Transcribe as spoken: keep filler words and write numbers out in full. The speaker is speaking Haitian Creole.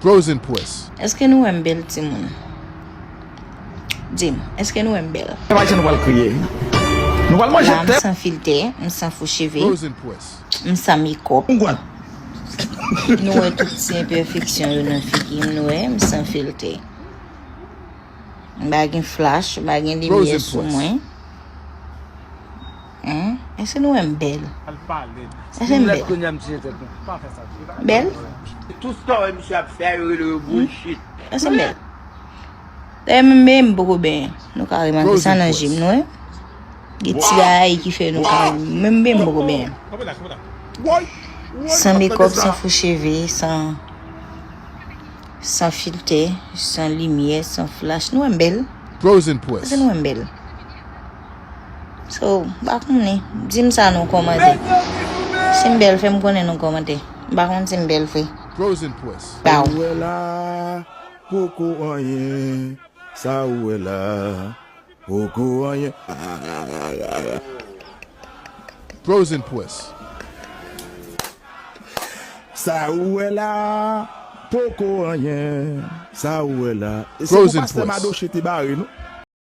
Frozen Press. Èske nou wè m bèl timoun? Di m, èske nou wè m bèl? Imagine nou pral kriye. Nou pral manje La, m tèt. San filtè, m san fo cheve, Frozen Press. M san makeup. Mwen. Nou wè tout ti enpèfeksyon yo nan figi m, nou wè, m san filtè. M pa gen flash, m pa gen limyè Frozen sou Press. Mwen. Hein? Èske nou wè m bèl? Al pale. Èske m bèl? Kounye a m siye tèt mwen. Pa fè sa. Bèl? Tout sa w wè misye ap fè a, yo rele yo bullshit. Èske m bèl? Dayè menm bebe m poko benyen. Nou ka remake sa nan je m, nou wè. Gen ti bagay ki fè nou ka menm bebe m poko benyen. Kanpe la, kanpe la. Woy! San makeup, san fo cheve, san san filtè, san limyè, san flash. Nou wè m bèl? Frozen Press. Èske nou wè m bèl? So, m pa konnen. Di m sa nan kòmantè. Si m bèl, fè m konnen nan kòmantè. M pa konn si m bèl vre. Frozen Press. Bow. Ou wè la, poko anyen. Sa ou wè la, poko anyen. Frozen Press. Sa ou wè la, poko anyen. Sa ou wè la. E se Frozen pou pastè Press. Madoche te bare nou.